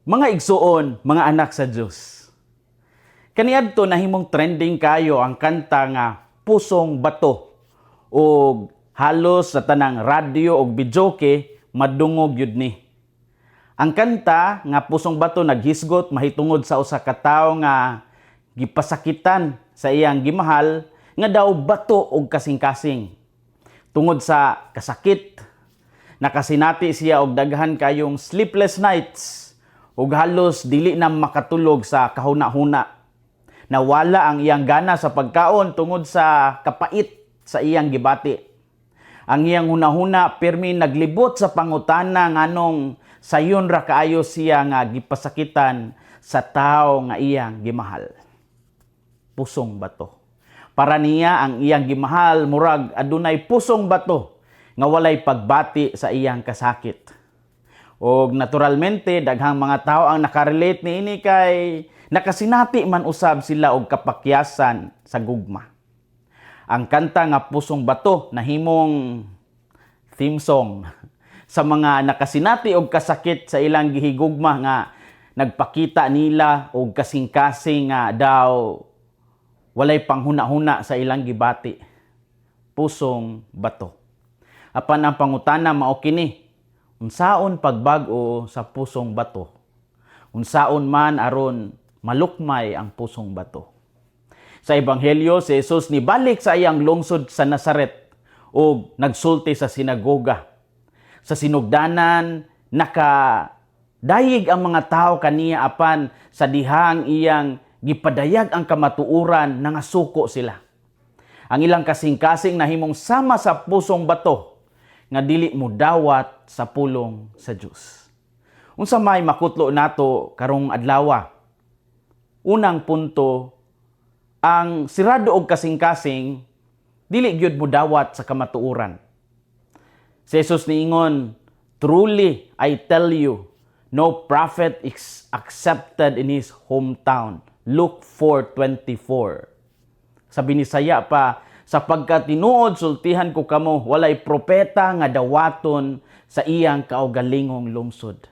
Mga igsuon, mga anak sa Dios. Kaniadto nahimong trending kayo ang kanta nga "Pusong Bato" ug halos sa tanang radyo ug videoke madungog yud ni. Ang kanta nga "Pusong Bato" naghisgot mahitungod sa usa ka tawo nga gipasakitan sa iyang gimahal nga daw bato og kasing-kasing. Tungod sa kasakit, nakasinati siya og daghan kayong sleepless nights ug halos dili na makatulog sa kahuna-huna. Nawala ang iyang gana sa pagkaon tungod sa kapait sa iyang gibati. Ang iyang hunahuna pirmi naglibot sa pangutana nganong sayon ra kaayo siya nga gipasakitan sa tawo nga iyang gimahal. Pusong bato. Para niya, ang iyang gimahal murag adunay pusong bato nga walay pagbati sa iyang kasakit. Og naturalmente daghang mga tao ang nakarelate niini kay nakasinati man usab sila og kapakyasan sa gugma. Ang kanta nga "Pusong Bato" nahimong theme song sa mga nakasinati og kasakit sa ilang gihigugma nga nagpakita nila og kasing-kasing nga daw walay panghuna-huna sa ilang gibati. Pusong bato. Apan ang pangutana mao kini: unsaon pagbag-o sa pusong bato? Unsaon man aron malukmay ang pusong bato? Sa Ebanghelyo, si Jesus nibalik sa iyang lungsod sa Nazaret ug nagsulti sa sinagoga. Sa sinugdanan, nakadayig ang mga tao kaniya, apan sa dihang iyang gipadayag ang kamatuoran, nangasuko sila. Ang ilang kasing-kasing nahimong sama sa pusong bato nga dili mo dawat sa pulong sa Dios. Unsa may makutlo nato karong adlaw? Unang punto, ang sirado og kasing-kasing dili gyud mo dawat sa kamatuoran. Si Jesus niingon, "Truly I tell you, no prophet is accepted in his hometown." Luke 4:24. Sa Binisaya pa, "Sapagkat tinuod sultihan ko kamo, walay propeta nga dawaton sa iyang kaugalingong lungsod."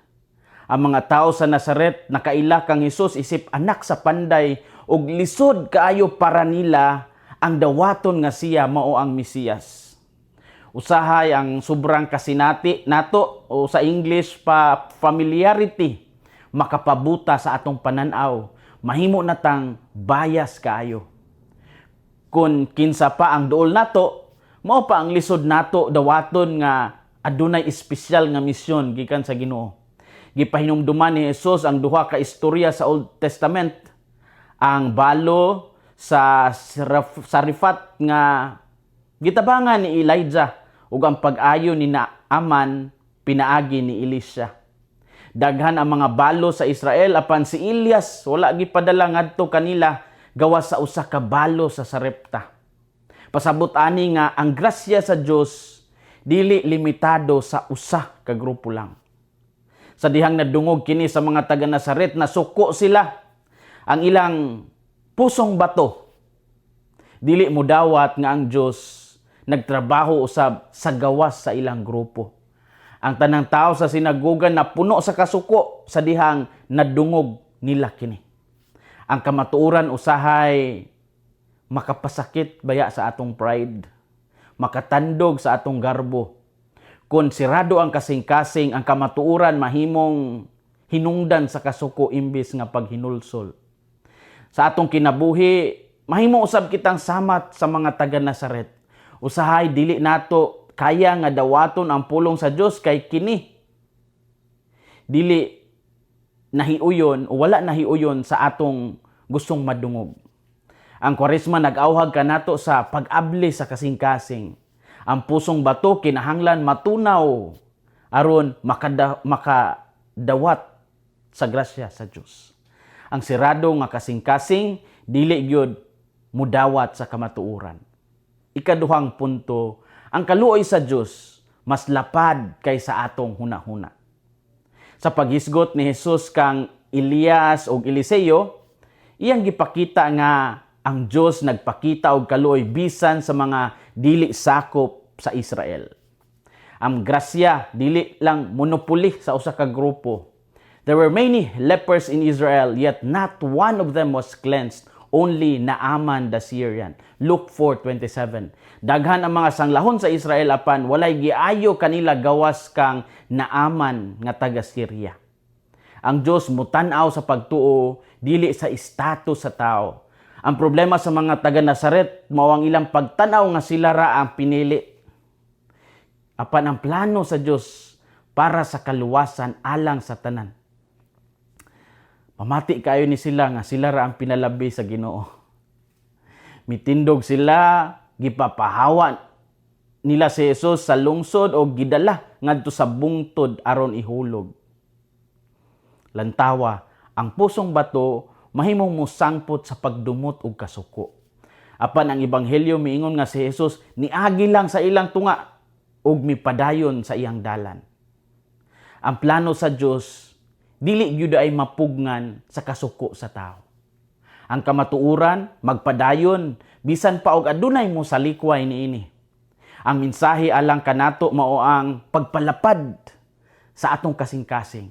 Ang mga tao sa Nazaret nakaila kang Hesus isip anak sa panday ug lisod kaayo para nila ang dawaton nga siya mao ang Mesiyas. Usahay ang sobrang kasinati nato o sa English pa, familiarity, makapabuta sa atong pananaw, mahimo natang bias kaayo. Kung kinsa pa ang duol nato, mao pa ang lisod nato dawaton nga adunay espesyal nga misyon gikan sa Ginoo. Gipahinumduman ni Jesus ang duha ka istorya sa Old Testament. Ang balo sa Sarifat nga gitabangan ni Elijah ug ang pag-ayo ni Naaman pinaagi ni Elisha. Daghan ang mga balo sa Israel, apan si Elias wala gipadala ngadto kanila gawas sa usa ka balo sa Sarepta. Pasabot ani nga ang grasya sa Dios dili limitado sa usa ka grupo lang. Sa dihang nadungog kini sa mga taga Nazaret, nasuko sila. Ang ilang pusong bato dili modawat nga ang Dios nagtrabaho usab sa gawas sa ilang grupo. Ang tanang tao sa sinagoga na puno sa kasuko sa dihang nadungog nila kini. Ang kamatuoran usahay makapasakit baya sa atong pride, makatandog sa atong garbo. Kung sirado ang kasing-kasing, ang kamatuoran mahimong hinungdan sa kasuko imbis nga paghinulsol. Sa atong kinabuhi, mahimo usab kitang samat sa mga taga Nazaret. Usahay dili nato kaya nga dawaton ang pulong sa Dios kay kini dili nahiuyon o wala nahiuyon sa atong gustong madungog. Ang Kwaresma nag-awhag kanato sa pag-abli sa kasing-kasing. Ang pusong bato kinahanglan matunaw aron makadawat sa grasya sa Dios. Ang sirado nga kasing-kasing dili gyud mudawat sa kamatuoran. Ikaduhang punto, ang kaluoy sa Dios mas lapad kaysa atong hunahuna. Sa paghisgot ni Jesus kang Elias ug Eliseo, iyang gipakita nga ang Dios nagpakita og kaluoy bisan sa mga dili sakop sa Israel. Ang grasya dili lang monopoli sa usa ka grupo. "There were many lepers in Israel, yet not one of them was cleansed, only Naaman the Syrian." Luke 4:27. Daghan ang mga sanglahon sa Israel, apan walay giayo kanila gawas kang Naaman nga taga Syria. Ang Dios mutan-aw sa pagtuo, dili sa status sa tao. Ang problema sa mga taga Nazaret mao ang ilang pagtan-aw nga sila ra ang pinili. Apan ang plano sa Dios para sa kaluwasan alang sa tanan. Pamati kayo ni sila nga sila ra ang pinalabi sa Ginoo. Mitindog sila, gipapahawa nila si Jesus sa lungsod o gidala ngadto sa bungtod aron ihulog. Lantawa, ang pusong bato mahimong mosangpot sa pagdumot og kasuko. Apan ang ebanghelyo miingon nga si Jesus niagi lang sa ilang tunga ug mipadayon sa iyang dalan. Ang plano sa Dios dili gyud ay mapugngan sa kasuko sa tao. Ang kamatuoran magpadayon bisan pa og adunay mo salikway niini. Ang mensahe alang kanato mao ang pagpalapad sa atong kasing-kasing.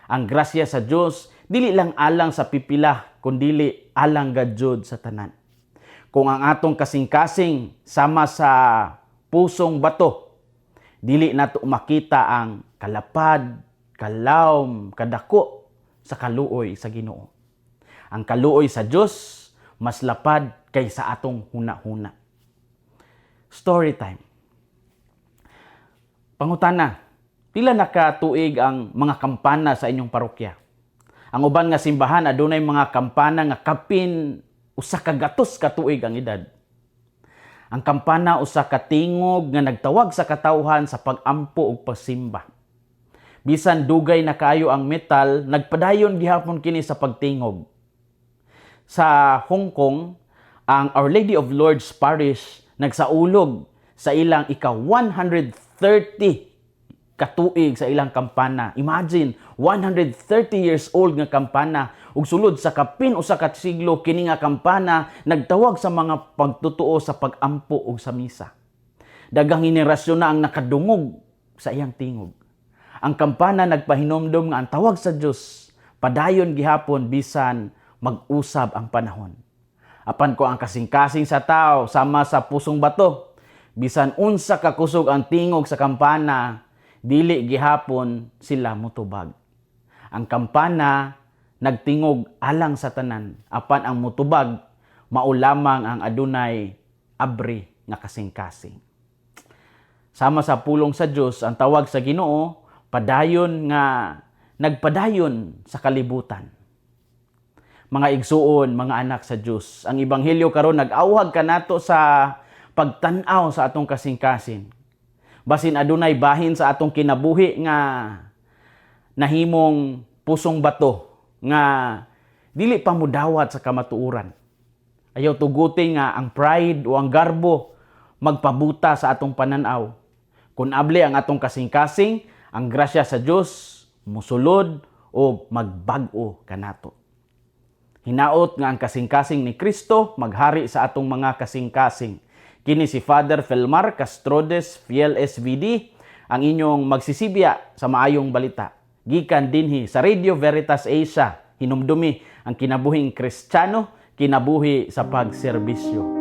Ang grasya sa Dios dili lang alang sa pipila, kundili alang gajud sa tanan. Kung ang atong kasing-kasing sama sa pusong bato, dili nato makita ang kalapad, kalawom, kadako sa kaluoy sa Ginoo. Ang kaluoy sa Dios mas lapad kaysa atong huna-huna. Story time. Pangutana, pila na ka tuig ang mga kampana sa inyong parokya? Ang uban nga simbahan adunay mga kampana nga kapin 100 ka tuig ang edad. Ang kampana usa ka tingog nga nagtawag sa katawhan sa pag-ampo ug pagsimba. Bisan dugay na kaayo ang metal, nagpadayon gihapon kini sa pagtingog. Sa Hong Kong, ang Our Lady of Lourdes Parish nagsaulog sa ilang ika 130 katuig sa ilang kampana. Imagine, 130 years old nga kampana ug sulod sa kapin usa ka siglo kini nga kampana nagtawag sa mga pagtutuo sa pag-ampo ug sa misa. Daghang henerasyon na ang nakadungog sa iyang tingog. Ang kampana nagpahinomdom nga ang tawag sa Dios padayon gihapon bisan mag-usab ang panahon. Apan kung ang kasing-kasing sa tao sama sa pusong bato, bisan unsa ka kusog ang tingog sa kampana, dili gihapon sila mutubag. Ang kampana nagtingog alang sa tanan, apan ang mutubag mao lamang ang adunay abri nga kasing-kasing. Sama sa pulong sa Dios, ang tawag sa Ginoo padayon nga nagpadayon sa kalibutan. Mga igsuon, mga anak sa Dios, ang ebanghelyo karon nag-awhag kanato sa pagtan-aw sa atong kasing-kasing. Basin adunay bahin sa atong kinabuhi nga nahimong pusong bato nga dili pa mudawat sa kamatuoran. Ayaw tuguti nga ang pride o ang garbo magpabuta sa atong pananaw. Kung abli ang atong kasing-kasing, ang grasya sa Dios musulod o magbag-o kanato. Hinaot nga ang kasing-kasing ni Kristo maghari sa atong mga kasing-kasing. Kini si Father Felmar Castrodes, Fiel SVD, ang inyong magsisibya sa maayong balita. Gikan dinhi sa Radio Veritas Asia, hinumdumi ang kinabuhing Kristiyano, kinabuhi sa pagserbisyo.